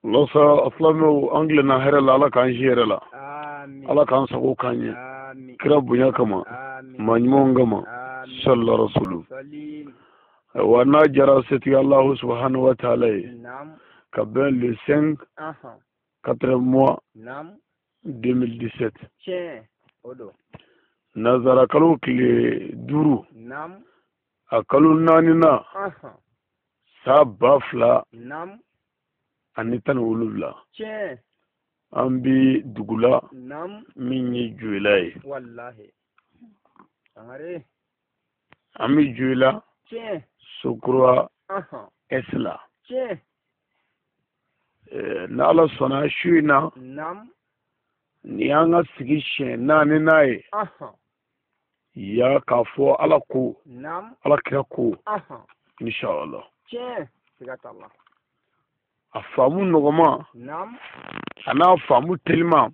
Lɔsa silamɛw, an tilenna hɛrɛ la, Ala k'an si hɛrɛ la. Amin. Ala k'an sago k'an ɲɛ. Amin. Kira bonya kama, Amin. maa ɲumanw kama, Amin. sallallahu rasulu. Salim. Wa n'a jara setigi Alahu subahanahu wa taala ye, Naam. ka bɛn le 5 4 mois Naam. 2017. Tiɲɛ. O don. Nazara kalo tile 5, Naam. a kalo naaninan, san 2017. Naam. Tiɲɛ. An bi dugu la Naam. min ye Joyila ye. Wallahi. Sangare. An bi Joyila Tiɲɛ. Sokura S la. Tiɲɛ. N'Ala sɔnna, su in na, Naam. nin y'an ka sigi siɲɛ naaninan ye. Ya k'a fɔ Ala ko, Naam. Ala kira ko, inshallah. Tiɲɛ. Siga t'a la. A faamu nɔgɔma Naam. a n'a faamu telima,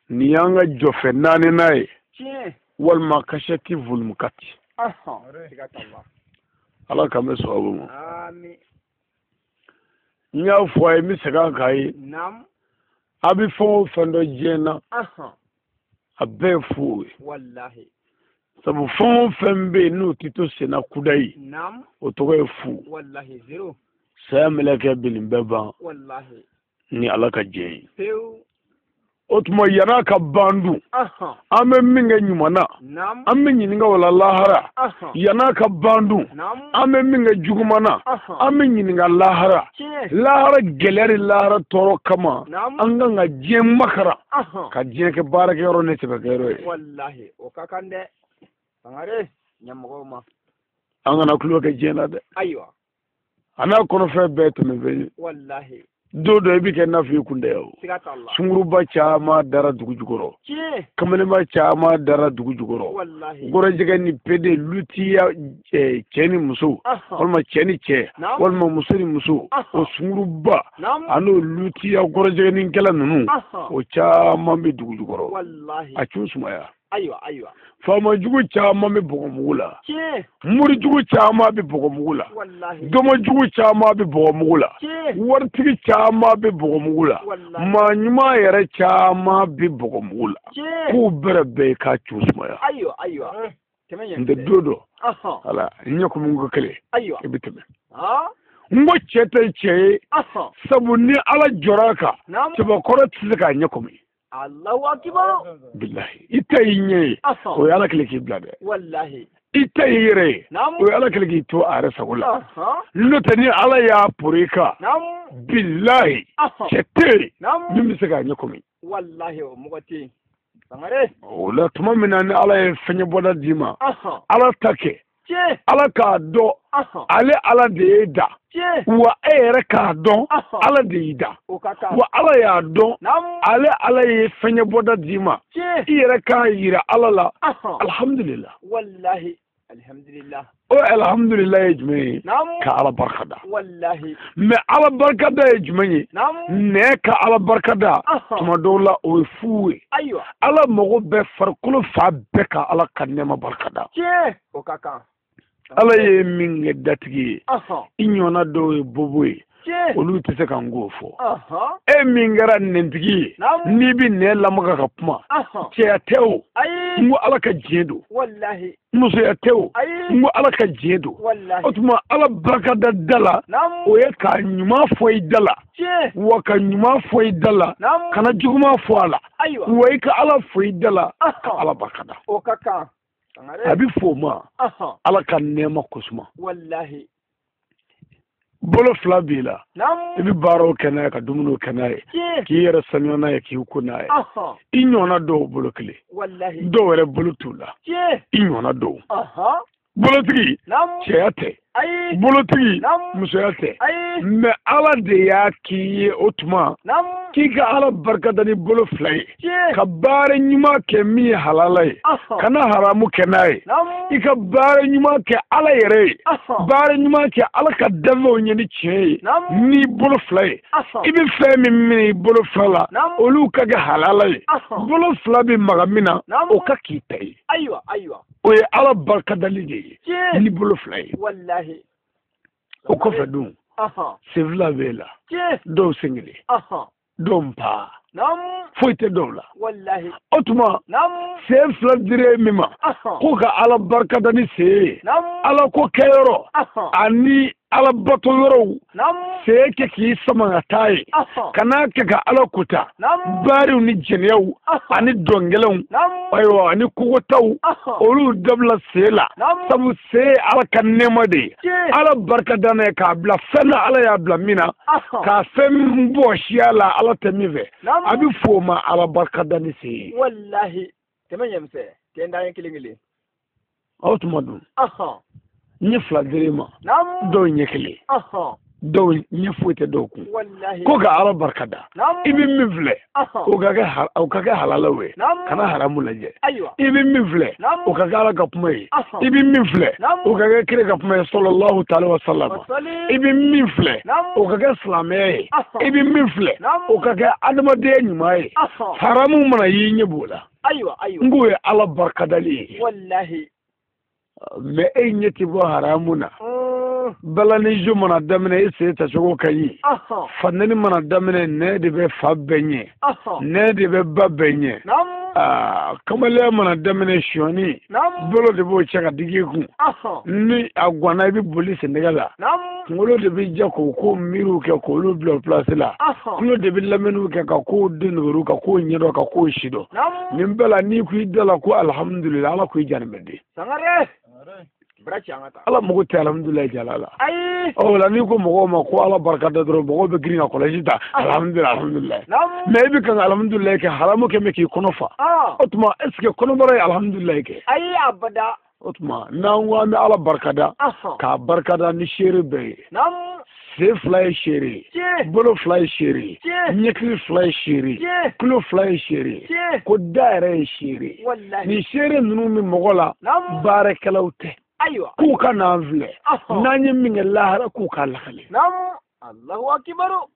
nin y'an ka jɔfɛ naaninan ye, Tiɲɛ. walima kasɛti volume 4. Siga t'a la. Ala k'an bɛ sababu ma. Amin. N y'a fɔ a ye, n bɛ segin a kan a ye. Naam. A bɛ fɛn o fɛn dɔn diɲɛ na, a bɛɛ ye fu ye. Wallahi. Sabu fɛn o fɛn bɛ yen n'o tɛ to senna kudayi, Naam. o tɔgɔ ye fu. Wallahi zéro. Saya mɛlɛkɛ bɛ nin bɛɛ ban Wallahi. ni Ala ka diɲɛ ye. Pewu. O tuma yann'a ka ban dun, an bɛ min kɛ ɲuman na, Naam. an bɛ ɲininka o la lahara. Yann'a ka ban dun, Naam. an bɛ min kɛ juguman na, an bɛ ɲininka lahara. Tiɲɛ. Lahara gɛlɛya ni lahara tɔɔrɔ kama, Naam. an kan ka diɲɛ makara, ka diɲɛ kɛ baarakɛyɔrɔ ni sɛbɛkɛyɔrɔ ye. Wallahi. O ka kan dɛ. Sangare. Ɲɛmɔgɔw ma. An kana tulo kɛ diɲɛ na dɛ. Ayiwa. A n'a kɔnɔfɛn bɛɛ tɛmɛ fɛn ye. Wallahi. Don dɔ i bɛ kɛ i n'a fɔ i kun tɛ o. Siga t'a la. Sunguruba caman dara dugu jukɔrɔ. Tiɲɛ. Kamalenba caman dara dugu jukɔrɔ. Wallahi. Gɔrɔjɛgɛ ni pede lutiya, cɛ ni muso, walima cɛ ni cɛ, Naam. walima muso ni muso, o sunguruba Naam. a n'o lutiya gɔrɔjɛgɛninkɛla ninnu, o caman bɛ dugu jukɔrɔ. Wallahi. A c'u sumaya. Ayiwa, ayiwa. Faamajugu caman bɛ bɔgɔmugu la. Tiɲɛ. Morijugu caman bɛ bɔgɔmugu la. Wallahi. Dɔmɔjugu caman bɛ bɔgɔmugu la. Tiɲɛ. Waritigi caman bɛ bɔgɔmugu la. Wallahi. Maa ɲuman yɛrɛ caman bɛ bɔgɔmugu la. Tiɲɛ. K'u bɛrɛ bɛɛ k'a cu sumaya. Ayiwa, ayiwa. Tɛmɛ ɲɛ. N tɛ don dɔ. Ala n ɲɛ komi n ko kelen. Ayiwa. I bɛ tɛmɛ. N ko cɛ tɛ cɛ ye. Sabu ni Ala jɔra a kan, Naam. cɛbakɔrɔ tɛ se k'a ɲɛ kɔmi. Allahu akbar. Bilahi. I ta y'i ɲɛ ye. O ye Ala kelen k'i bila dɛ. Wallahi. I ta y'i yɛrɛ ye. Naam. O ye Ala kelen k'i to a yɛrɛ sago la. N'o tɛ ni Ala y'a pori i kan. Naam. Bilahi. Cɛ tɛ yen Naam. min bɛ se k'a ɲɛ kɔmi. Wallahi o mɔgɔ tɛ yen. Sangare. O la tuma min na ni Ala ye fɛnɲɛbɔda d'i ma, Ala ta kɛ. Tiɲɛ. Ala k'a dɔn, ale Ala de y'e da. Tiɲɛ. Wa e yɛrɛ k'a dɔn, Ala de y'i da. O ka kan. Wa Ala y'a dɔn, Naam. ale Ala ye fɛnɲɛbɔda d'i ma. Tiɲɛ. I yɛrɛ k'a yira Ala la. Alhamdulillah. Wallahi. Alhamdulillah. O alhamdulillah ye jumɛn ye? Naam. Ka Ala barika da. Wallahi. Mais Ala barikada ye jumɛn ye? Naam. Nɛ ka Ala barika da, tuma dɔw la o ye fu ye. Ayiwa. Ala mago bɛ farikolo fan bɛɛ ka Ala ka nɛɛma barika da. Tiɲɛ. O ka kan. Ala ye min kɛ datigi ye, i ɲɔgɔnna dɔw ye bobo ye, Tiɲɛ. olu tɛ se ka n k'o fɔ. E E min kɛra nɛntigi ye, Naam. n'i bɛ nɛn lamaga ka kuma, cɛya tɛ o, Ayi. n ko Ala ka diɲɛ don. Wallahi. Musoya tɛ o, Ayi. n ko Ala ka diɲɛ don. Wallahi. O tuma Ala barika da da la, Naam. o ye ka ɲuman fɔ i da la. Tiɲɛ. Wa ka ɲuman fɔ i da la, Naam. kana juguman fɔ a la. Ayiwa. Wa i ka Ala fɔ i da la, ka Ala barika da. O ka kan. A bɛ fɔ o ma Ala ka nɛɛma kosuma. Wallahi. Bolo fila b'i la, Naam. i bɛ baaraw kɛ n'a ye, ka dumuniw kɛ n'a ye, Tiɲɛ. k'i yɛrɛ sanuya n'a ye, k'i ko n'a ye. I ɲɔgɔnna dɔw bolo kelen, Wallahi. dɔw yɛrɛ bolo t'u la. Tiɲɛ. I ɲɔgɔnna dɔw. Bolotigi, Naam. cɛya tɛ. Ayi. Bolotigi, Naam. musoya tɛ. Ayi. Mais Ala de y'a k'i ye o tuma, Naam. k'i ka Ala barika da ni bolo fila ye, Tiɲɛ. ka baara ɲuman kɛ min ye halala ye, kana haramu kɛ n'a ye. Naam. I ka baara ɲuman kɛ Ala yɛrɛ ye, baara ɲuman kɛ Ala ka danfɛnw ye ni tiɲɛ ye, Naam. n'i bolo fila ye. I bɛ fɛn min minɛ i bolo fila la, Naam. olu ka kɛ halala ye. Bolo fila bɛ maga min na, Naam. o ka k'i ta ye. Ayiwa, ayiwa. O ye Ala barikadali de ye Tiɲɛ. ni bolo fila ye. Wallahi. O kɔfɛ dun, Sen fila b'e la. Dɔw sen kelen. Dɔw npa. Foyi tɛ dɔw la. O tuma sen fila dira min ma ko ka Ala barika da ni sen ye. Ala ko kɛyɔrɔ ani Ala bato yɔrɔw sen kɛ k'i sama ka taa ye. Kana kɛ ka Ala kota. Baariw ni jɛnɛyaw ani dɔngɛlɛnw ayiwa ani kogotaw olu dabila sen la. Sabu sen ye Ala ka nɛɛma de ye. Ala barika da n'a ye k'a bila fɛn na Ala y'a bila min na. K'a fɛn bɔ siya la Ala tɛ min fɛ. A bɛ f'o ma Ala barika da ni sen ye. Walahi tɛmɛ ɲɛmisɛn kɛ n da ye kelen kelen. Aw tuma dun. Ɲɛ fila dir'i ma. Dɔw ɲɛ kelen. Dɔw ɲɛ foyi tɛ dɔw kun. Ko ka Ala barika da. I bɛ min filɛ o ka kɛ halalaw ye. Kana haramu lajɛ. I bɛ min filɛ o ka kɛ Ala ka kuma ye. I bɛ min filɛ o ka kɛ kira ka kuma ye sallallahu taala wa sallam. I bɛ min filɛ o ka kɛ silamɛya ye. I bɛ min filɛ o ka kɛ adamadenya ɲuman ye. Haramu mana y'i ɲɛ b'o la. N k'o ye Ala barikadali ye. Mais e ɲɛ ti bɔ haramu na. Balani mana daminɛ i sen tacogo ka ɲi. Fanɛni mana daminɛ nɛ de bɛ fa bɛɛ ɲɛ. Nɛ de bɛ ba bɛɛ ɲɛ. Kamalenya mana daminɛ sɔɔni bolo de b'o cɛ ka digi i kun. Ni a ganna i bɛ boli sendɛgɛ la. Kunkolo de bɛ jɛ k'o ko miiriw kɛ k'olu bila place la. Kulo de bɛ lamɛnniw kɛ ka kow dendogoriw ka kow ɲɛdɔn ka kow sidɔn. Nin bɛɛ la n'i ko i da la ko alihamudulila Ala ko i janimɛ den. Ala mago tɛ alhamdulilayi jala la. O la n'i ko mɔgɔw ma ko Ala barika da dɔrɔn mɔgɔw bɛ girin ka kɔlɔsi ta alhamdulilayi alhamdulilayi. Mais i bɛ kan ka alhamdulilayi kɛ haramu kɛ mɛ k'i kɔnɔ fa. O tuma est ce que kɔnɔbara ye alhamdulilayi kɛ? Ayi abada. O tuma n'an ko an bɛ Ala barika da k'a barika da ni seere bɛɛ ye. Sen fila ye seere ye. Bolo fila ye seere ye. Ɲɛkili fila ye seere ye. Tulo fila ye seere ye. Ko da yɛrɛ ye seere ye. Nin seere ninnu bɛ mɔgɔ la baarakɛlaw tɛ. K'u ka n'an filɛ. N'an ye min kɛ lahara k'u k'a lakale. Allahu akibaru.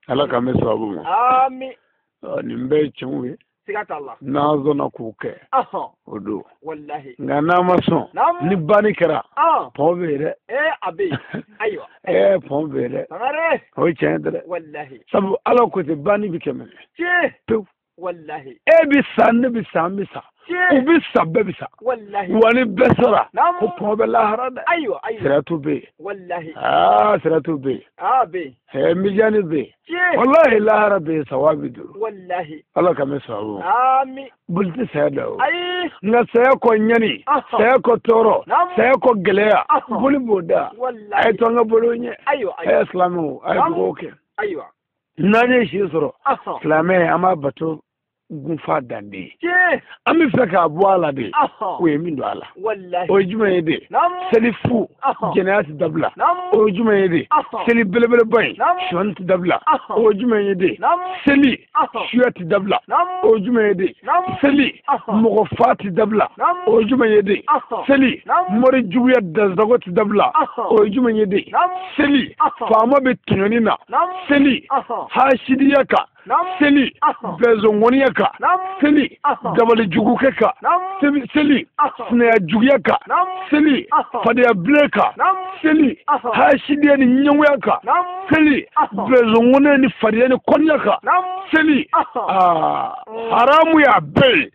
Ala k'an bɛ sababu ma. Amin. Nin bɛɛ ye tiɲɛw ye. Siga t'a la. N'an sɔnna k'u kɛ. O don. Walahi. Nka n'an ma sɔn. Ni banni kɛra. Pɔn bɛ yen dɛ. A bɛ yen. Ayiwa. Pɔn bɛ yen dɛ. Sangare. O ye tiɲɛ ye dɛ. Walahi. Sabu Ala ko ten banni bɛ kɛ minɛ. Tiɲɛ. Pewu. Walahi. E bɛ sa ne bɛ sa an bɛ sa. U bɛ sa bɛɛ bɛ sa. Walahi. Wa ni bɛɛ sara. Ko pɔn bɛ lahara dɛ. Ayiwa ayiwa. Siratu bɛ yen. Walahi. Siratu bɛ yen. A bɛ yen. Mijani bɛ yen. Tiɲɛ. Walahi lahara bɛ yen sawa bi duuru. Walahi. Ala ka mɛn sababu. Amin. Boli tɛ saya da o. Ayi. Nka saya kɔ ɲani. Saya kɔ tɔɔrɔ. Saya kɔ gɛlɛya. Boli b'o da. Walahi. A ye to an ka bolo ɲɛ. Ayiwa ayiwa. A ye silamɛw a ye dugawu kɛ. Ayiwa. N'an ye si sɔrɔ. Silamɛ an b'a bato gunfa dande ye. An bɛ fɛ k'a bɔ a la de. O ye min don a la. O ye jumɛn ye de? Seli fu jɛnɛya tɛ dabila. O ye jumɛn ye de? Seli belebeleba in sɔɔni tɛ dabila. O ye jumɛn ye de? Seli suya tɛ dabila. O ye jumɛn ye de? Seli mɔgɔ fa tɛ dabila. O ye jumɛn ye de? Seli mori juguya dansago tɛ dabila. O ye jumɛn ye de? Seli faama bɛ tɔɲɔni na. Seli hasidiya kan. Seli bɛnzɔngɔniya kan. Seli dabali jugukɛ kan. Seli sinaya juguya kan. Seli fadenya bilen kan. Seli hasidiya ni ɲɛngoya kan. Seli bɛnzɔngɔniya ni fadenya ni kɔniya kan. Seli haramu y'a bɛɛ ye.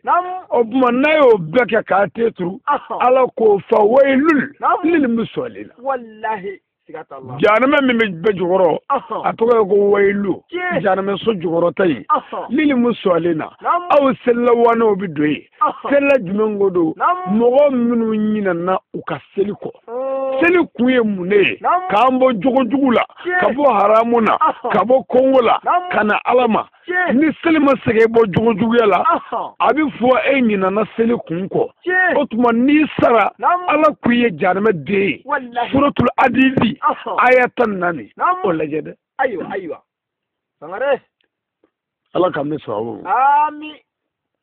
O tuma n'a y'o bɛɛ kɛ k'a te turu Ala k'o fa wayilul lil musallina. Walahi. Janimɛ min bɛ jukɔrɔ a tɔgɔ ye ko wayilu. Janimɛ so jukɔrɔ ta yen lili musallina aw selila wanaw bɛ don yen. Selila jumɛn ko don? Mɔgɔ minnu ɲinɛna u ka seli kɔ. Seli kun ye mun de ye? K'an bɔ jogojugu la, ka bɔ haramu na, ka bɔ kɔngɔ la, ka na Ala ma. Ni seli ma segin bɔ jogojuguya la, a bɛ fɔ e ɲinɛna seli kun kɔ. O tuma n'i sara Ala k'i ye janimɛ den ye. Suratul Hadidi aya 14 o lajɛ dɛ. Ayiwa ayiwa. Sangare. Ala k'an bɛ sababu ma. Amin.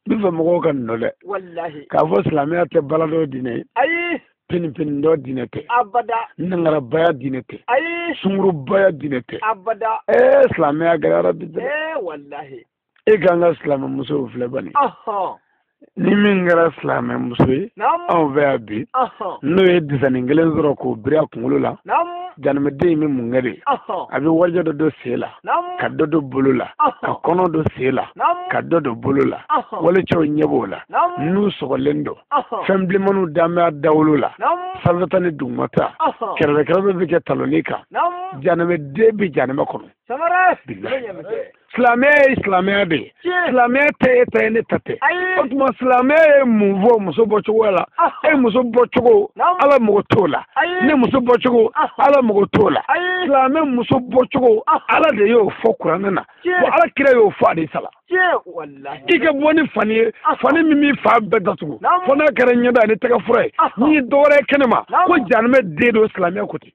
N bɛ fɛ mɔgɔw ka nɔ dɛ. Walahi. K'a fɔ silamɛya tɛ baladɔ diinɛ ye. Ayi. Pini dɔ diinɛ tɛ. Abada. Nangarabaya diinɛ tɛ. Ayi. Sungurubaya diinɛ tɛ. Abada. Silamɛya gɛlɛyara bi dɛ. Walahi. E k'an ka silamɛmusow filɛ bani. Ni min kɛra silamɛ muso ye anw fɛ yan bi n'o ye disanin kelen sɔrɔ k'o biri a kunkolo la janimɛden in bɛ mun kɛ de a bɛ warijɛ dɔ don sen la ka dɔ don bolo la ka kɔnɔ don sen la ka dɔ don bolo la walicɛw ɲɛ b'o la n'u sɔgɔlen don fɛn bilenmanninw dan bɛ a dawolo la sanfɛta ni dugumata kɛrɛfɛ kɛrɛfɛ bɛ kɛ taloni kan janimɛden bɛ janimɛ kɔnɔ. Silamɛya ye silamɛya de ye silamɛya tɛ e ta ye ne ta tɛ o tuma silamɛya ye mun fɔ muso bɔcogo la e muso bɔcogo ala mago t'o la ne muso bɔcogo ala mago t'o la silamɛ muso bɔcogo ala de y'o fɔ kuranɛ na wa ala kira y'o fɔ hadisa la i ka bɔ ni fani ye fani min b'i fa bɛɛ datugu fo n'a kɛra ɲɛda ani tɛgɛ fura ye n'i ye dɔ wɛrɛ ye kɛnɛma ko janimɛ den don silamɛya ko ten.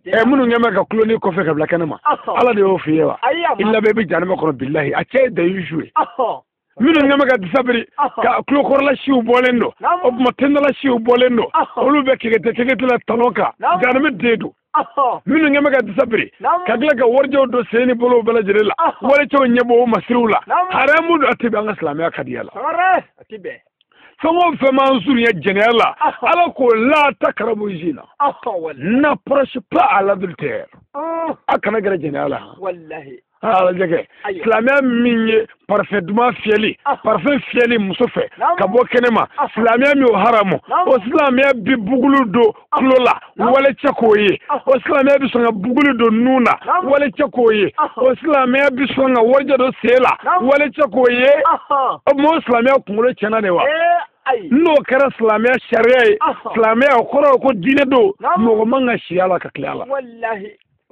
Minnu kɛn bɛ ka kuloni kɔfɛ ka bila kɛnɛma ala de y'o f'i ye wa i labɛn i bɛ janimɛ kɔnɔ bilahi a cɛ ye dayisu ye minnu kɛn bɛ ka disabiri ka tulokɔrɔla siw bɔlen don o tuma tendala siw bɔlen don olu bɛ kekete kekete la talon kan janimɛ den don minnu kɛn bɛ ka disabiri ka tila ka warijɛw don sen ni bolow bɛɛ lajɛlen la walicɛw ɲɛ b'o masiriw la haramu don a tɛ bɛn an ka silamɛya kadiya la. Fɛn o fɛn m'an surunya jɛnɛya la ala ko la takarabu zina n'approche pas à l'adultère a kana gɛrɛ jɛnɛya la alajɛ kɛ silamɛya min ye parfum duman fiyɛli parfum fiyɛli muso fɛ ka bɔ kɛnɛma silamɛya min o haramu o silamɛya bi bugulu don tulo la walicɛ k'o ye o silamɛya bi sɔn ka bugulu don nun na walicɛ k'o ye o silamɛya bi sɔn ka warijɛ don sen la walicɛ k'o ye o tuma o silamɛya kunkolo tiɲɛna de wa n'o kɛra silamɛya sariya ye silamɛya o kɔrɔ ko diinɛ don mɔgɔ man ka si a la ka tila a la.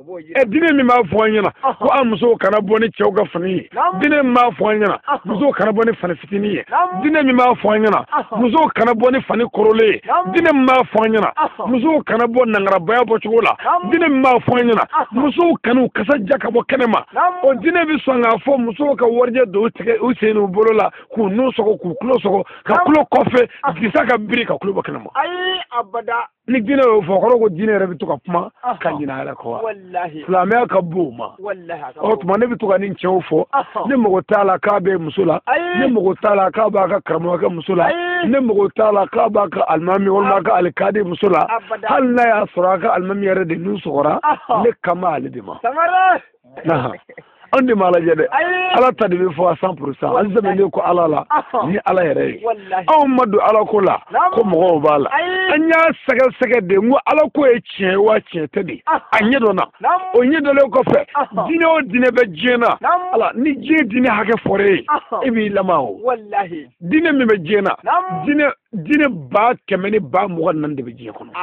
Diinɛ min b'a fɔ an ɲɛna ko an musow kana bɔ ni cɛw ka fani ye diinɛ min b'a fɔ an ɲɛna musow kana bɔ ni fani fitinin ye diinɛ min b'a fɔ an ɲɛna musow kana bɔ ni fani korolen ye diinɛ min b'a fɔ an ɲɛna musow kana bɔ nangarabaya bɔcogo la diinɛ min b'a fɔ an ɲɛna musow kan'u kasa ja ka bɔ kɛnɛma o diinɛ bɛ sɔn k'a fɔ musow ka warijɛ don u tigɛ u sen n'u bolo la k'u nun sɔgɔ k'u tulo sɔgɔ ka tulo kɔfɛ disa ka biri ka tulo bɔ kɛnɛma. Ni diinɛ y'o fɔ kɔrɔ ko diinɛ yɛrɛ bɛ to ka kuma ka ɲinɛ a yɛrɛ kɔ wa silamɛya ka bon o ma o tuma ne bɛ to ka nin cɛw fɔ ne mago t'a la k'a bɛ muso la ne mago t'a la k'a b'a ka karamɔgɔkɛ muso la ne mago t'a la k'a b'a ka alimami walima a ka alikadi muso la hali n'a y'a sɔrɔ a ka alimami yɛrɛ de nun sɔgɔra ne kan b'ale de ma. An de m'a lajɛ dɛ ala ta de bɛ fɔ a 100% an sɛbɛnnen ko ala la ni ala yɛrɛ ye anw ma don ala ko la ko mɔgɔw b'a la an y'a sɛgɛsɛgɛ de n ko ala ko ye tiɲɛ ye wa tiɲɛ tɛ de a ɲɛ dɔnna o ɲɛ dɔnnen kɔfɛ diinɛ o diinɛ bɛ diɲɛ na ala ni diɲɛ diinɛ hakɛ fɔra e ye e b'i lama o diinɛ min bɛ diɲɛ na diinɛ 124 000 de bɛ diɲɛ kɔnɔ.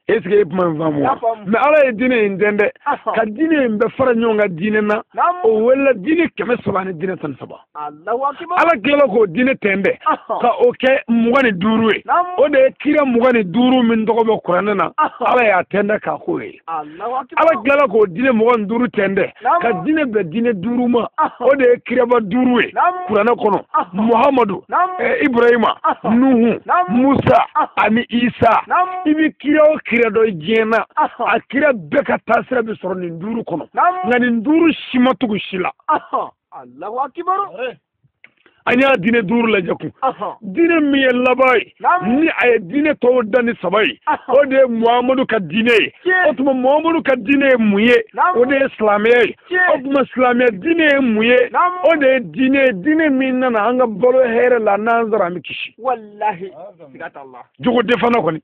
Est-ce que e kuma in faamu wa mais ala ye diinɛ in dɛn dɛ ka diinɛ in bɛɛ fara ɲɔgɔn kan diinɛ na o welela diinɛ 300 ani diinɛ 13 ala tilala k'o diinɛ tɛntɛn ka o kɛ 25 ye o de ye kira 25 min tɔgɔ bɛ kuranɛ na ala y'a tɛntɛn k'a k'o ye ala tilala k'o diinɛ 25 tɛntɛn ka diinɛ bɛn diinɛ 5 ma o de ye kiraba 5 ye kuranɛ kɔnɔ Muhamadu Ibrahima Nuhu Musa ani Isa i bɛ kira o kira dɔ diɲɛ na a kira bɛɛ ka taasira bɛ sɔrɔ nin 5 kɔnɔ nka nin 5 si ma tugu si la. An y'a diinɛ 5 lajɛ kun diinɛ min ye laban ye ni a ye diinɛ tɔw dan ni 3 ye o de ye Muhamadu ka diinɛ ye o tuma Muhamadu ka diinɛ ye mun ye o de ye silamɛya ye o tuma silamɛya diinɛ ye mun ye o de ye diinɛ ye diinɛ min nana an ka balo hɛrɛ la n'an sara an bɛ kisi. Jogo defana kɔni.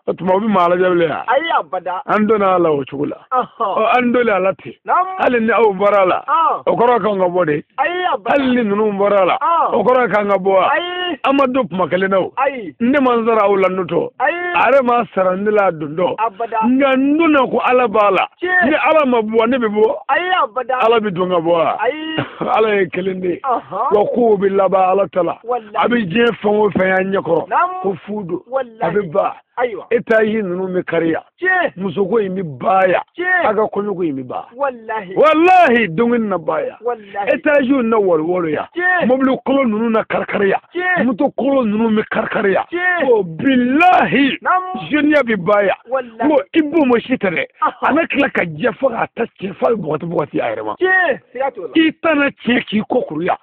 O tuma o bɛ maa lajɛ bilen wa. Ayi abada. An donna a la o cogo la. Ɔ an donna a la ten. Hali ni aw bɔra a la. O kɔrɔ k'an ka bɔ de. Ayi abada. Hali ni ninnu bɔra a la. O kɔrɔ k'an ka bɔ wa. Ayi. An ma don kuma kelen na o. Ayi. Ne ma n sara aw la nutɔ. Ayi. A yɛrɛ ma sara ne la don dɔ. Abada. Nka n donna ko ala b'a la. Ni ala ma bɔ ne bɛ bɔ. Ayi abada. Ala bɛ don ka bɔ wa. Ayi. Ala ye kelen de ye. Wa kow bɛ laban ala ta la. A bɛ diɲɛ fɛn o fɛn y'an ɲɛkɔrɔ. Ko fu don. A bɛ ban. Etaji ninnu bɛ kariya musoko in bɛ baaya a ka kɔɲɔko in bɛ ban walahi dongili na baaya etajiw na wɔlɔwɔlɔya mobili kolo ninnu na karikariya moto kolo ninnu bɛ karikariya o bilahi jeunia bɛ baaya n ko i b'o ma si tɛ dɛ a na tila ka jɛ fo k'a ta tiɲɛ f'a bɛ bɔgɔti bɔgɔti a yɛrɛ ma i tana tiɲɛ k'i kɔ kuruya.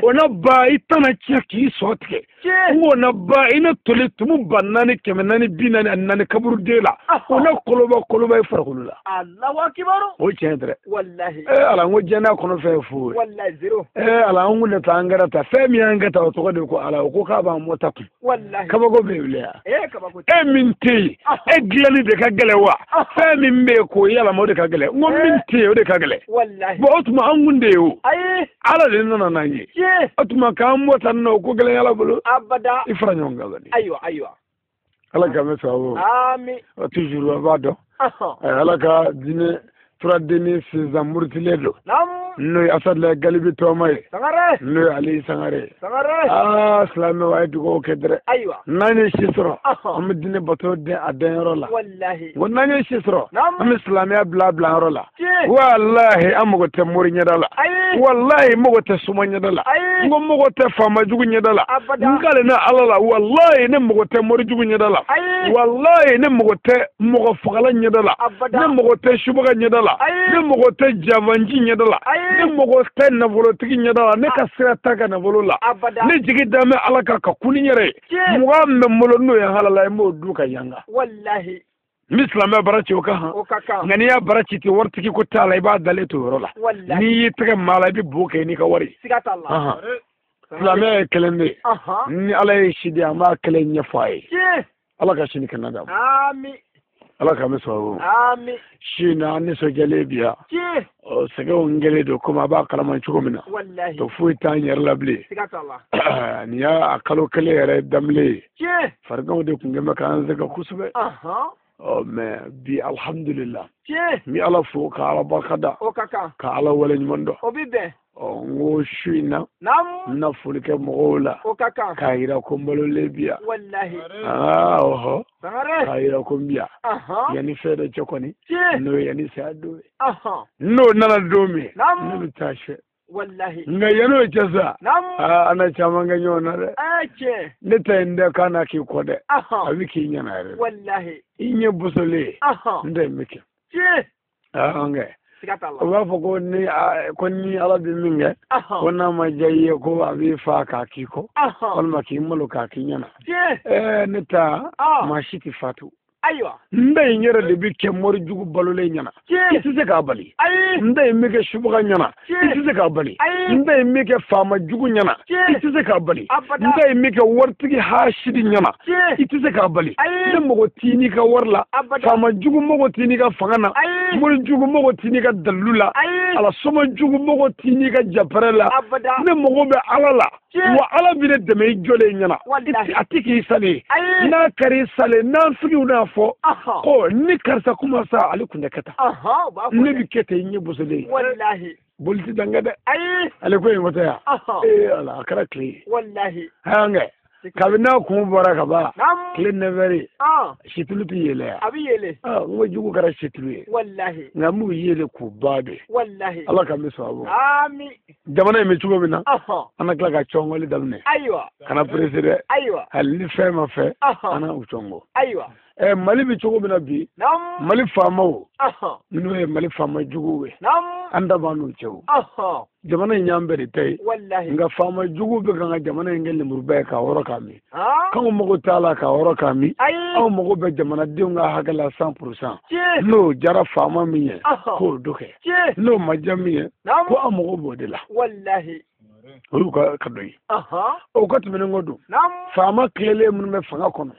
O na ba i tana tiɲɛ k'i sɔ tigɛ. N ko na ba i na toli tumu 4,444 kaburuden la. O na koloba koloba i farikolo la. Allahu akibaru. O tiɲɛ tɛ dɛ. Wallahi. Ala n ko diɲɛ kɔnɔ fɛn ye fu ye. Wallahi zéro. Ala an kun tɛ taa an kɛra ta fɛn min y'an kɛ ta o tɔgɔ de ko Ala o ko k'a b'an mɔ ta kun. Wallahi. Kabako bɛ wuli yan. Kabako. E min tɛ yen e dilanni de ka gɛlɛn wa. Fɛn min bɛ yen k'o yɛlɛma o de ka gɛlɛn. N ko min tɛ yen o de ka gɛlɛn. Wallahi. Bon o tuma an kun de ye o. Ayi. Ala de nana n'an ye. O tuma k'an bɔ tan nɔ o ko gɛlɛn Ala bolo. Abada. I fara ɲɔgɔn kan kɔni. Ayiwa ayiwa. Ala k'an bɛ sababu. Ami. Toujours an b'a dɔn. Ala ka diinɛ turadenni sinzan murutilen don. N'o ye Asadulayi Galibi Tɔma ye. Sangare. N'o ye Ali Sangare ye. Sangare. Aa silamɛw a ye dugawu kɛ dɛrɛ. Ayiwa. N'an ye si sɔrɔ. An bɛ diinɛ bato den a danyɔrɔ la. Walahi. Ko n'an ye si sɔrɔ. An bɛ silamɛya bila bilayɔrɔ la. Tiɲɛ. Walahi an mago tɛ mori ɲɛda la. Ayi. Walahi mago tɛ soma ɲɛda la. Ayi. N ko mago tɛ faama jugu ɲɛda la. Abada. N kale na Ala la walahi ne mago tɛ mori jugu ɲɛda la. Ayi. Walahi ne mago tɛ mɔgɔ fagala ɲɛda la. Abada. Ne mago tɛ subaga ɲɛda la. Ayi. Ne mago tɛ javanji ɲɛda la. Ayi. Ne mago tɛ nafolotigi ɲɛda la. Ne ka sira t'a ka nafolo la. Abada. Ne jigi dan bɛ Ala kan ka kun ni n yɛrɛ ye. Tiɲɛ. 20 bɛ n bolo n'o ye halala ye n b'o dun ka yanga. Walahi. N bɛ silamɛya baara ci o kan han. O ka kan. Nka n'i y'a baara ci ten waritigi ko t'a la i b'a dalen to o yɔrɔ la. Walahi. N'i y'i tɛgɛ maa la i bɛ bo kɛ n'i ka wari. Siga t'a la. Silamɛya ye kelen de ye. Ni Ala ye si di an b'a kelen ɲɛfɔ a ye. Tiɲɛ. Ala ka sini kɛnɛ d'a ma. Ami. Ala k'an bɛ sababu. Ami. Si na an nisɔndiyalen bi yan. Tiɲɛ. Ɔ sɛgɛnw kɛlen don komi a b'a kalama cogo min na. Walahi. To foyi t'an yɛrɛ la bilen. Siga t'a la. Nin y'a kalo kelen yɛrɛ daminɛ ye. Tiɲɛ. Fariganw de tun kɛn bɛ k'an sɛgɛn kosɛbɛ. Ɔ mais bi alhamdulillah. Tiɲɛ. N bɛ Ala fo ka Ala barika da. O ka kan. Ka Ala waleɲuman dɔn. O bɛ bɛn. Ɔ n ko su in na. Naamu. N na foli kɛ mɔgɔw la. O ka kan. K'a yira ko n balolen bi yan. Walahi. Aa ɔhɔ. Sangare. K'a yira ko n bi yan. Yanni fɛn dɔ cɛ kɔni. Tiɲɛ. N'o ye yanni saya don ye. N'o nana don min. Naamu. Ne bɛ taa sɛ. Walahi. Nka yan'o cɛ sa. Naamu. Aa an na caman kɛ ɲɔgɔn na dɛ. Tiɲɛ. Ne ta in dɛ k'a na k'i kɔ dɛ. A bɛ k'i ɲɛna yɛrɛ. Walahi. I ɲɛ bosolen. N ta in bɛ kɛ. Tiɲɛ. Aa an kɛ. Siga t'a la. U b'a fɔ ko ni Ala bɛ min kɛ. Ko n'a ma diya i ye ko a b'i fa k'a k'i kɔ. Walima k'i malo k'a k'i ɲɛna. Tiɲɛ. Ne ta maa si tɛ fatu. Ayiwa. N da in yɛrɛ de bɛ kɛ mori jugu balolen ɲɛna. Tiɲɛ. I tɛ se k'a bali. Ayi. N da in bɛ kɛ subaga ɲɛna. Tiɲɛ. I tɛ se k'a bali. Ayi. N da in bɛ kɛ faama jugu ɲɛna. Tiɲɛ. I tɛ se k'a bali. Abada. N da in bɛ kɛ waritigi hasidi ɲɛna. Tiɲɛ. I tɛ se k'a bali. Ayi. Ne mago t'i n'i ka wari la. Abada. Faama jugu mago t'i n'i ka fanga na. Ayi. Mori jugu mago t'i n'i ka dalilu la. Ayi. Ala soma jugu mago t'i n'i ka japɛrɛ la. Abada. Ne mago bɛ Ala la. Tiɲɛ. Wa Ala bɛ ne dɛmɛ i jɔlen ɲɛna. Walahi. A tɛ k'i salen. Ayi. N'a kɛra i salen n'an n'a fɔ. Ko ni karisa kuma sa ale kun tɛ kɛ tan. Ne bɛ kɛ ten i ɲɛ bosolen ye. Walahi. Boli tɛ dan kɛ dɛ. Ayi. Ale ko in ko tɛ yan. Ee Ala a kɛra tile ye. Walahi. Hɛn kɛ. Kabini n'a kun bɔra ka ban. Tile 9h. Situlu tɛ yɛlɛ yan. A bɛ yɛlɛ. N ko jugu kɛra situlu ye. Walahi. Nka n b'u yɛlɛ k'u ba de. Walahi. Ala k'an bɛ sababu. Ami. Jamana in bɛ cogo min na. An na tila ka cɔngɔli daminɛ. Ayiwa. Kana pressé dɛ. Ayiwa. Hali ni fɛn ma fɛ. An na u cɔngɔ. Ayiwa. Mali bɛ cogo min na bi. Mali faamaw. N'o ye Mali faama juguw ye. An da b'an n'u cɛ o. Jamana in y'an bɛɛ de ta ye. Walahi. Nka faama juguw bɛ kan ka jamana in kɛ lemuruba ye k'a wɔrɔ k'a min. K'anw mago t'a la k'a wɔrɔ k'a min. Ayi. Anw mago bɛ jamanadenw ka hakɛ la 100%. Tiɲɛ. N'o diyara faama min ye. K'o do kɛ. Tiɲɛ. N'o ma diya min ye. Ko an mago b'o de la. Walahi. Olu ka dɔ ye. O ka tɛmɛnen kɔ don. Faama tilelen minnu bɛ fanga kɔnɔ.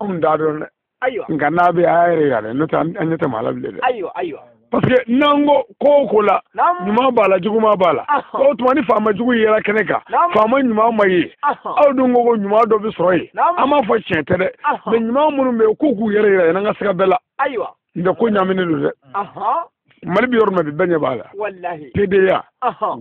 Anw t'a dɔn dɛ. Ayiwa. Nka n'a bɛ a yɛrɛ yira dɛ n'o tɛ an ɲɛ tɛ maa la bilen dɛ. Ayiwa ayiwa. Parce que n'an ko ko o ko la. Ɲuman b'a la juguman b'a la. O tuma ni faama jugu yera kɛnɛ kan. Faama ɲuman ma ye. Aw dun ko ko ɲuman dɔ bɛ sɔrɔ yen. An b'a fɔ tiɲɛ tɛ dɛ. Mais ɲuman minnu bɛ yen k'u k'u yɛrɛ yira yan'an ka siga bɛɛ la. Ayiwa. N tɛ ko ɲaaminen don dɛ. Mali bɛ yɔrɔ min na bi bɛɛ ɲɛ b'a la. Walahi. PDA.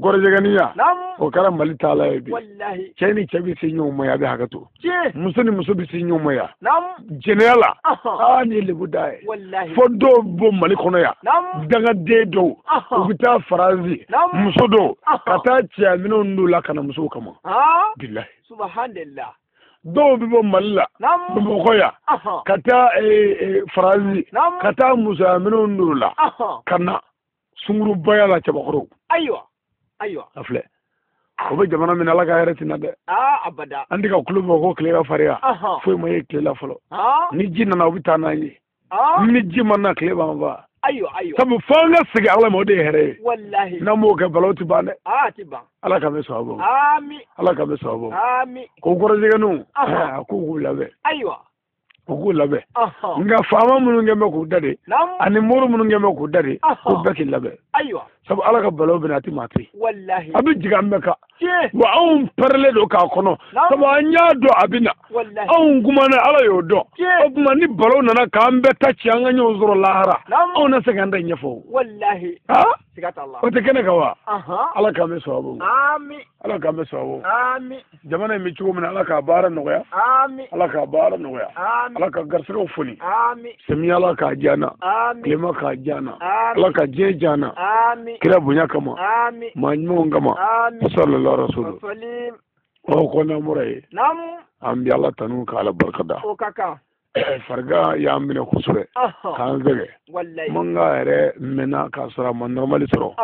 Gɔrɔjɛgɛniya. O kɛra Mali taala ye bi. Walahi. Cɛ ni cɛ bɛ se ɲɔgɔn ma yan a bɛ hakɛ to. Tiɲɛ. Muso ni muso bɛ se ɲɔgɔn ma yan. Naamu. Jɛnɛya la. Aa nin ye lebu da ye. Walahi. Fo dɔw bɔ Mali kɔnɔ yan. Naamu. Dangaden dɔw. U bɛ taa Faransi. Naamu. Muso dɔw. Ka taa cɛya minɛnw don la ka na musow kama. Bilahi. Subhanallah. Dɔw bɛ bɔ Mali la. Naamu. Bamakɔ yan. Ka taa Faransi. Naamu. Ka taa musoya minɛnw don la. Ka na sungurubaya la cɛbakɔrɔw. Ayiwa. Ayiwa. A filɛ. O bɛ jamana min na, Ala ka hɛrɛ tɛ na dɛ. Abada. An tɛ ka kulo bɔ ko tile ka farinya. Foyi ma ye tile la fɔlɔ. Ni ji nana, u bɛ taa n'an ye. Ni ji ma na, tile b'an fa. Ayiwa, ayiwa. Sabu fo an ka segin Ala ma, o de ye hɛrɛ ye. Wallahi. N'an m'o kɛ, balawu tɛ ban dɛ. A ti ban. Ala k'an bɛ sababu ma. Ami. Ala k'an bɛ sababu ma. Ami. Ko kɔrɔjɛgɛninw, a k'u k'u labɛn. Ayiwa. U k'u labɛn. Nka faama minnu kɛn bɛ k'u da de, ani mori minnu kɛn bɛ k'u da de, k'u bɛɛ k'i labɛn. Ayiwa. Sabu Ala ka balawu bɛna, a tɛ maa to yen. Wallahi. A bɛ jigin an bɛɛ kan. Tiɲɛ. Wa anw pɛrɛlen don k'a kɔnɔ. Sabu an y'a dɔn a bɛ na. Wallahi. Anw kumana, Ala y'o dɔn. Tiɲɛ. O tuma ni balawu nana k'an bɛɛ ta ci, an ka ɲɔgɔn sɔrɔ lahara. Anw na se k'an ta ɲɛfɔ o. Wallahi. Aa. Siga t'a la. O tɛ kɛnɛ kan wa? Ala k'an bɛ sababu ma. Ami. Ala k'an bɛ sababu ma. Ami. Jamana in bɛ cogo min na, Ala k'a baara nɔgɔya. Ami. Ala k'a baara nɔgɔya. Ami. Ala ka garisɛgɛw foni. Ami. Samiya, Ala k'a diya n na. Ami. Tilema k'a diya n na. Ami. Ala ka diɲɛ diya n na. Ami. Kira bonya kama. Ami. Maa ɲumanw kama. Ami. Sallallahu rasulu. Salim. O ko n'an bɔra yen. Naam. An bɛ Ala tanu k'Ala barika da. O ka kan. Farigan y'an minɛ kosɛbɛ. K'an sɛgɛn. Wallahi. Mankan yɛrɛ mɛnna k'a sɔrɔ a ma normali sɔrɔ.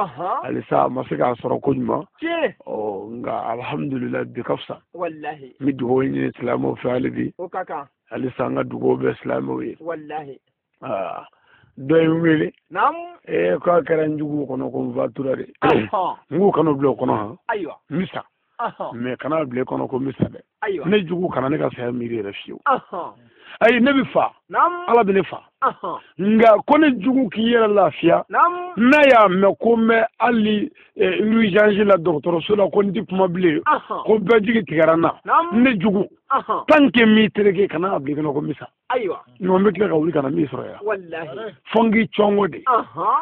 Halisa a ma se k'a sɔrɔ koɲuman. Tiɲɛ. Ɔ nka alhamdulilayi, bi ka fisa. Wallahi. N bɛ dugawu ɲini silamɛw fɛ hali bi. O ka kan. Halisa an ka dugawu bɛ silamɛw ye. Wallahi. Aa, dɔ ye n wele. Naam. Ee, k'a kɛra n juguw kɔnɔ ko n fatura de. N k'u kana bila o kɔnɔ han. Ayiwa. N bɛ sa. Mais kana bila i kɔnɔ ko n bɛ sa dɛ. Ayiwa. Ne jugu kana ne ka saya miiri yɛrɛ fiyewu. Ayi, ne bɛ fa. Naam. Ala bɛ ne fa. Nka ko ne jugu k'i yɛrɛ lafiya. Naam. N'a y'a mɛn ko n bɛ hali urgence la dɔgɔtɔrɔso la, ko n tɛ kuma bilen. Ko bɛɛ jigi tigɛra n na. Naam. Ne jugu. Tant que m'i tereke, kana a bila i kɔnɔ ko n bɛ sa. Ayiwa. Nka n bɛ tila ka wuli ka na min sɔrɔ yan. Wallahi. Fo n k'i cɔngɔ de.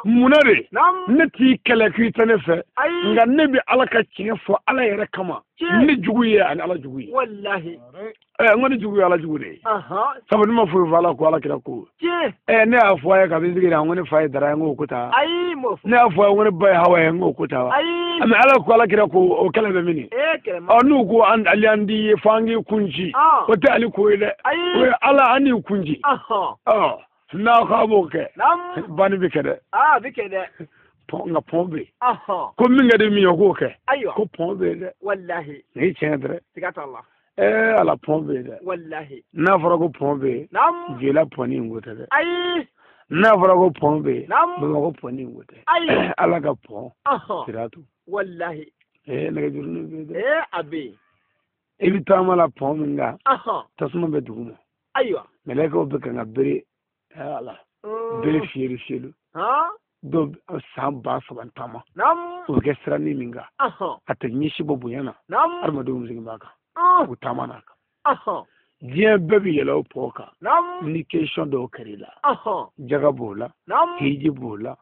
Munna de? Naam. Ne t'i kɛlɛ k'i tɛ ne fɛ. Ayi. Nka ne bɛ Ala ka tiɲɛ fɔ Ala yɛrɛ kama. Ne jugu ye ani Ala jugu ye. Wallahi. N ko ne jugu ye Ala jugu de ye. Sabu ne ma foyi fɔ Ala ko Ala kira ko. Tiɲɛ. Ne y'a fɔ a ye kabi n sigira, n ko ne fa ye Dara ye, n k'o ko ta. Ayi, m'o fɔ. Ne y'a fɔ a ye n ko ne ba ye Hawa ye, n k'o ko ta wa. Ayi. Mais Ala ko Ala kira ko, o kɛlɛ bɛ min? Ee, kɛlɛ ma. Ɔ, n'u ko an Ali an di ye fo an k'i kun ci. O tɛ Ali ko ye dɛ. Ayi. O ye Ala an n'i kun ci. Ɔ, n'a ko a b'o kɛ. Naam. Banni bɛ kɛ dɛ. Aa, bɛ kɛ dɛ. Pɔn, nka pɔn bɛ yen. Ko min ka di min ye, o k'o kɛ. Ayiwa. Ko pɔn bɛ yen dɛ. Wallahi. Nin ye tiɲɛ dɛ. Siga t'a la. Ee, Ala, pɔn bɛ yen dɛ. Wallahi. N'a fɔra ko pɔn bɛ yen. Naam. Jela pɔnni in ko tɛ dɛ. Ayi. N'a fɔra ko pɔn bɛ yen. Naam. Bamakɔ pɔnni in ko tɛ. Ayi. Ala ka pɔn. Siratu. Wallahi. Ee, nɛgɛjurunin bɛ yen dɛ. Ee, a bɛ yen. I bɛ taama la pɔn min kan. Tasuma bɛ dugu ma. Ayiwa. Mɛlɛkɛw bɛ kan ka bere. Ala. Bere fiyɛli fiyɛli. Dɔw san 3000 taama. Naam. O bɛ kɛ siranin min kan. A tɛ ɲɛsi bɔ bonya na. Naam. Adamadenw segin b'a kan. U taama n'a kan. Diɲɛ bɛɛ bɛ yɛlɛ o pɔn kan. Naam. Ni question dɔw kɛr'i la. Jaga b'o la. Naam. Hiji b'o la.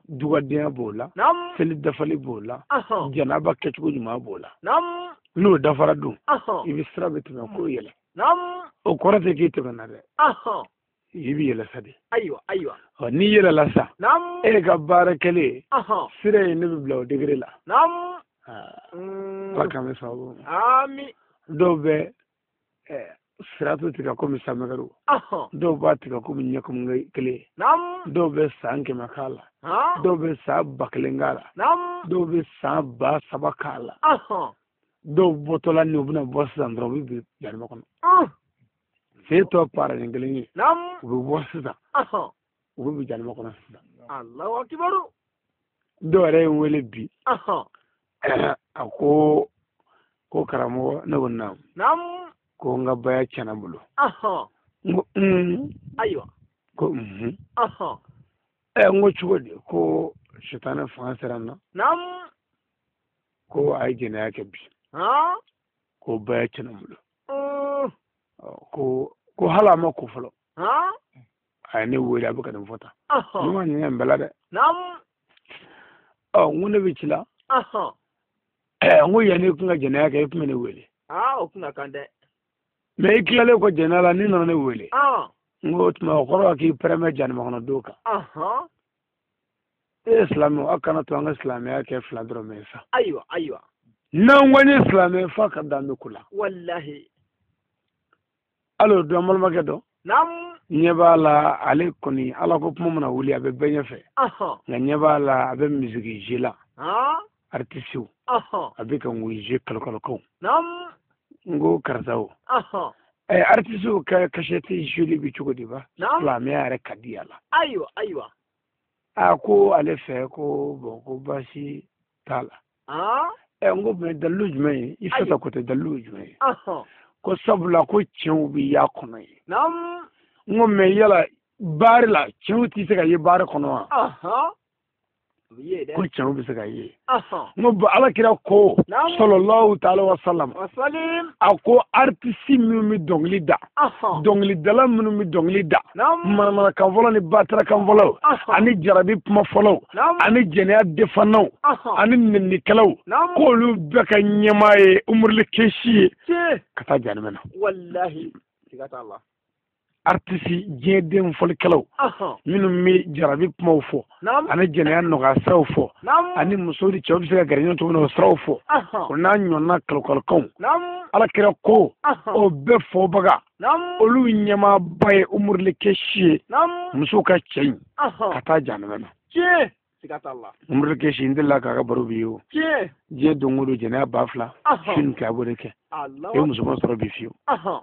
Dugadenya b'o la. Naam. Seli dafali b'o la. Janaba kɛcogo ɲuman b'o la. Naam. N'o dafara dun. I bɛ sira bɛ tɛmɛ k'o yɛlɛ. Naam. O kɔrɔ tɛ k'i tɛmɛna dɛ. I bɛ yɛlɛ sa de. Ayiwa, ayiwa. Ɔ, n'i yɛlɛla sa. Naam. E ka baara kɛlen. Sira in ne bɛ bila o degré la. Naam. Ala k'an bɛ sababu ma. Ami. Dɔw bɛ siratu tigɛ komi samɛgɛriw. Dɔw b'a tigɛ komi ɲɛkɔmɔ kelen. Naam. Dɔw bɛ san 100 k'a la. Dɔw bɛ san 1000 k'a la. Naam. Dɔw bɛ san 3000 k'a la. Dɔw bɔtɔla ni u bɛna bɔ sisan dɔrɔn, u bɛ bin jahanama kɔnɔ. Sen tɔ para nin kelen ye. Naam. U bɛ bɔ sisan. U bɛ bin jahanama kɔnɔ sisan. Allahu akibaru. Dɔw yɛrɛ ye n wele bi. A ko ko karamɔgɔ, ne ko naamu. Naam. Ko n ka baya tiɲɛna n bolo. N ko Ayiwa. Ko n ko cogo di? Ko sitanɛ fanga sera n na. Naam. Ko a ye jɛnɛya kɛ bi. Ko baya tiɲɛna n bolo. Ko hali a ma ko fɔlɔ. A ye ne wele, a bɛ ka nin fɔ tan. Ne ma ɲinɛ nin bɛɛ la dɛ. Naam. Ɔ, n ko ne bɛ ci la. N ko yanni i kun ka jɛnɛya kɛ, i kun bɛ ne wele. Aa, o kun ka kan dɛ. Mais i tilalen kɔ jɛnɛya la, n'i nana ne wele. N ko o tuma o kɔrɔ k'i pɛrɛmɛ jahanama kɔnɔ don kan. E ye silamɛ, aw kana to an ka silamɛya kɛ fila dɔrɔn ye sa. Ayiwa, ayiwa. N'an ko an ye silamɛ, f'a ka dan bɛ ko la. Wallahi. Hali o don, an balimakɛ dɔ. Naam. Ɲɛ b'a la, ale kɔni Ala ko kuma mana wuli, a bɛ bɛɛ ɲɛfɛ. Nka ɲɛ b'a la, a bɛ misiki ji la. Artisiw a bɛ ka ŋoyize kalokalokaw n ko karisa o artisiw ka kasɛti joli bɛ cogo di ba silamɛya yɛrɛ ka di a la ayiwa ayiwa a ko ale fɛ ko bon ko baasi t'a la n ko mais dalilu jumɛn ye i fɛ ka ko tɛ dalilu jumɛn ye ko sabula ko cɛw bɛ y'a kɔnɔ ye n ko mais yala baari la cɛw tɛ se ka ye baari kɔnɔ wa ko cɛw bɛ se ka ye n ko ala kira ko sɔlɔlahu taala wa salam a ko artisi minnu bɛ dɔnkili da dɔnkilidala minnu bɛ dɔnkili da manamanakanfɔlaw ni batarakanfɔlaw ani jarabi kumafɔlaw ani jɛnɛya defannaw ani nɛninikɛlaw k'olu bɛɛ ka ɲɛmaa ye umurili kesi ye ka taa jahanama na. Walahi siga t'a la. Artisi diɲɛ den fɔlikɛlaw minnu bɛ jarabi kumaw fɔ ani jɛnɛya nɔgɔya siraw fɔ ani muso ni cɛw bɛ se ka gɛrɛ ɲɔgɔn cogo min na o siraw fɔ o n'a ɲɔgɔnna kalokalokanw ala kira ko o bɛɛ fɔbaga olu ɲɛmaaba ye umurili kesi ye musow ka cɛ in ka taa jahanama na. Umurili kesi n delila k'a ka baro bi ye o diɲɛ don o don jɛnɛya 2000 su ni tile a b'o de kɛ e muso ma sɔrɔ bi fiyewu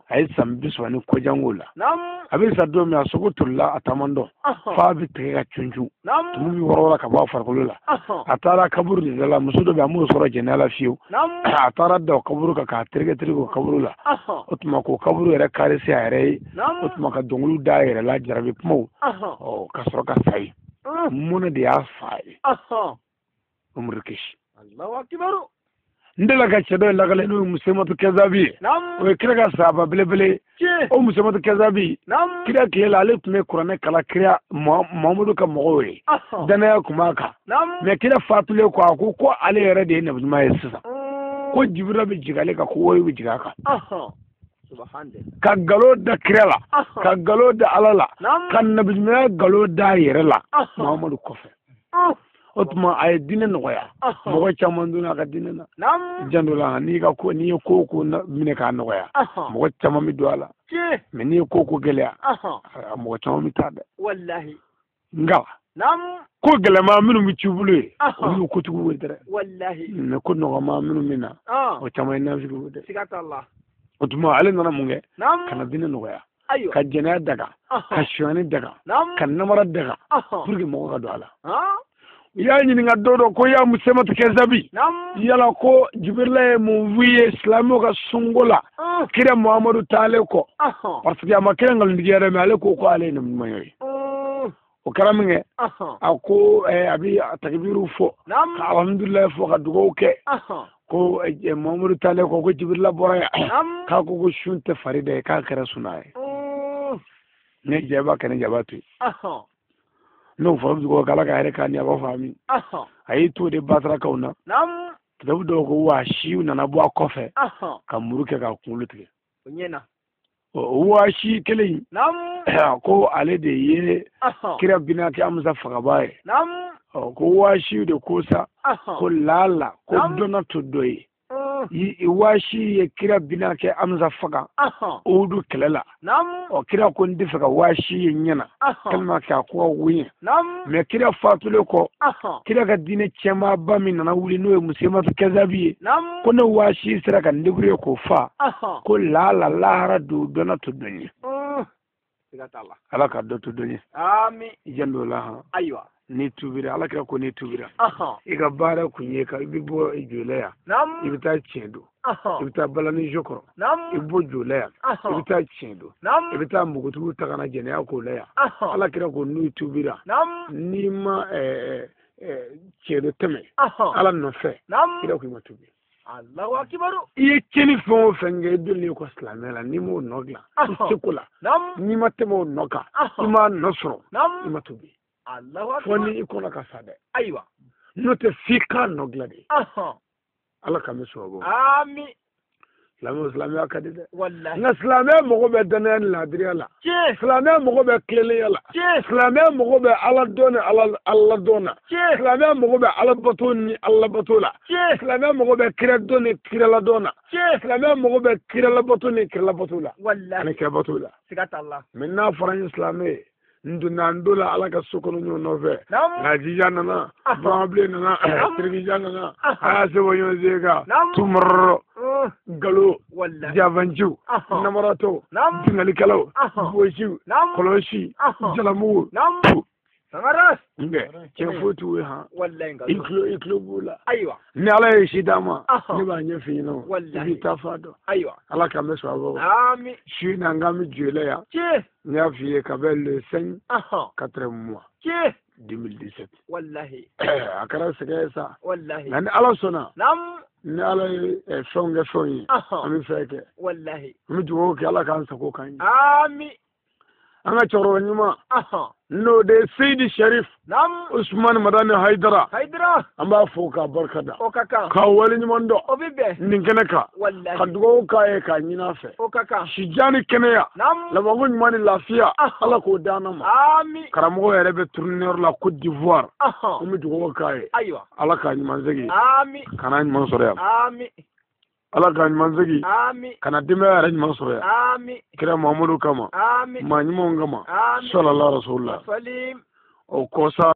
a ye san 30 ni kɔjanko la a bɛ sa don min a sogo tolila a taama dɔn f'a bɛ tigɛ ka cuncun tumu bɛ wɔrɔ ka bɔ a farikolo la a taara kaburu de da la muso dɔ bɛ yen a m'o sɔrɔ jɛnɛya la fiyewu a taara da o kaburu kan k'a tereke tereke o kaburu la o tuma k'o kaburu yɛrɛ karisi a yɛrɛ ye o tuma ka dɔnkiliw da a yɛrɛ la jarabi kumaw ka sɔrɔ ka sa yen mɔnɛ de y'a fa ye umuru kesi n delila ka cɛ dɔ ye lakale n'o ye musematu kɛzabi ye o ye kira ka sahaba belebele o musematu kɛzabi kira tile la ale tun bɛ kuranɛ kalan kira mamadu ka mɔgɔw ye danaya tun b'a kan mais kira fatulen kɔ a ko ko ale yɛrɛ de ye nabi ɲuman ye sisan ko jibirila bɛ jigin ale kan ko wayu bɛ jigin a kan ka nkalon da kira la ka nkalon da ala la ka nabiɲumanya nkalon da a yɛrɛ la mamadu kɔfɛ o tuma a ye diinɛ nɔgɔya mɔgɔ caman donna a ka diinɛ na janto la n'i ka ko n'i ye ko ko minɛ k'a nɔgɔya mɔgɔ caman bɛ don a la mais n'i ye ko ko gɛlɛya mɔgɔ caman bɛ taa dɛ nka ko gɛlɛma minnu bɛ ci bolo ye olu ye kotigiw ye dɛ mais ko nɔgɔma minnu bɛ na o caman ye nafigiw ye dɛ o tuma ale nana mun kɛ ka na diinɛ nɔgɔya ka jɛnɛya daga ka sonyani daga ka namara daga pour que mɔgɔ ka don a la u y'a ɲininka don dɔ ko ya musematu kɛzabi yala ko jibirila ye mun f'i ye silamɛw ka sunko la kira muhamadu taalen kɔ parce que a ma kira nkalontigiya dɛ mais ale ko ko ale ye nabi ɲuman ye o kɛra min kɛ a ko a bɛ takibiru fɔ ka alhamdulilayi fɔ ka dugawu kɛ ko muhamadu taalen kɔ ko jibirila bɔra yan k'a ko ko sun tɛ fari da ye k'a kɛra suna ye ne jɛba kɛ ne jaba to yen n'o fɔra dugawu k'ala ka hɛrɛ k'a ni a b'a fɔ amin a y'i to de batarakaw na kitabu dɔw ko waasiw nana bɔ a kɔfɛ ka muru kɛ k'a kunkolo tigɛ o waasi kelen in ko ale de ye kira binakɛ amusa fagaba ye ko waasiw de ko sa ko laala ko dɔnna to dɔ ye waasi ye kira binakɛ amusa faga Uhudu kɛlɛ la ɔ kira ko n tɛ fɛ ka waasi ye ɲɛna tellement que a ko ka woɲɛ mais kira fatulen kɔ kira ka diinɛ cɛmaaba min nana wuli n'o ye musematu kɛzabi ye ko ne waasi sera ka n débrouiller k'o fa ko laala lahara don dɔnna to dɔn ye ala ka dɔ to dɔn ye i janto la han ayiwa n'i tubira ala kira ko n'i tubira i ka baara kun ye ka i bɛ bɔ jolɛ yan i bɛ taa tiɲɛ don i bɛ taa balani jo kɔrɔ i bɛ bɔ jolɛ yan i bɛ taa tiɲɛ don i bɛ taa npogotigiw ta ka na jɛnɛya k'o la yan ala kira ko n'u tubira n'i ma tiɲɛ don tɛmɛ ala nɔfɛ kira ko i ma tubi Allahu akibaru i ye tiɲɛni fɛn o fɛn kɛ i donnen kɔ silamɛya la n'i m'o nɔ dilan i seko la n'i ma tɛmɛ o nɔ kan i m'a nɔ sɔrɔ i ma tubi fo ni i kɔnɔ ka sa dɛ ayiwa n'o tɛ f'i k'a nɔ dilan de ala k'an bɛ sɔrɔ amin silamɛya ka di dɛ nka silamɛya mago bɛ danaya ni laadiriya la silamɛya mago bɛ tilennenya la silamɛya mago bɛ ala dɔn ni ala dɔn na silamɛya mago bɛ ala bato ni ala bato la silamɛya mago bɛ kira dɔn ni kira ladɔn na silamɛya mago bɛ kira labato ni kira labato la ani kira bato la siga t'a la mais n'a fɔra n ye silamɛ ye N donna n donna Ala ka so kɔnɔ ɲɔgɔn nɔfɛ. Nka jija nana, Buramabilen nana, Tirikija nana, a y'a se bɔ ɲɔgɔn sen kan. Tumɔrɔrɔ, galo, jafanciw, namaratɔw, binkannikɛlaw, gosiw, kɔlɔsi, jalamugu. Sangare. Nkɛ cɛ foyi t'u ye han. Wallahi nkalon. I tulo b'u la. Ayiwa. Ni Ala ye si d'a ma, ne b'a ɲɛf'i ɲɛna o. Wallahi. I b'i ta fa dɔn. Ayiwa. Ala k'an bɛ sɔn a ma. Ami. Su in na n k'an bɛ jɔ la yan. Tiɲɛ. N y'a f'i ye ka bɛn le 5 4 mois. Tiɲɛ. 2017. Wallahi. A kɛra sɛgɛn ye sa. Wallahi. Nka ni Ala sɔnna. Naam. Ni Ala ye fɛnw kɛ fɛnw ye. An bɛ fɛn kɛ. Wallahi. An bɛ dugawu kɛ Ala k'an sago k'an ye. Ami. An ka cɛkɔrɔba ɲuman. N'o de ye Seyidi Sharif. Naam. Usumani Madani Hayidara. Hayidara. An b'a fo k'a barika da. O ka kan. K'a wale ɲuman dɔn. O bɛ bɛn. Nin kɛnɛ kan. Wallahi. Ka dugawu k'a ye k'a ɲini a fɛ. O ka kan. Sijan ni kɛnɛya. Naam. Labanko ɲuman ni lafiya. Ala k'o d'an ma. Ami. Karamɔgɔ yɛrɛ bɛ tournée la Côte d'Ivoire. An bɛ dugawu k'a ye. Ayiwa. Ala k'a ɲuman segin. Ami. Ka n'a ɲuman sɔrɔ yan. Ami. Ala k'a ɲuman segin. Ami. Ka na denbaya yɛrɛ ɲuman sɔrɔ yan. Ami. Kira Muhamadu kama. Ami. Maa ɲumanw kama. Ami. Sallallahu rasulillah. Salim. O kɔ sa.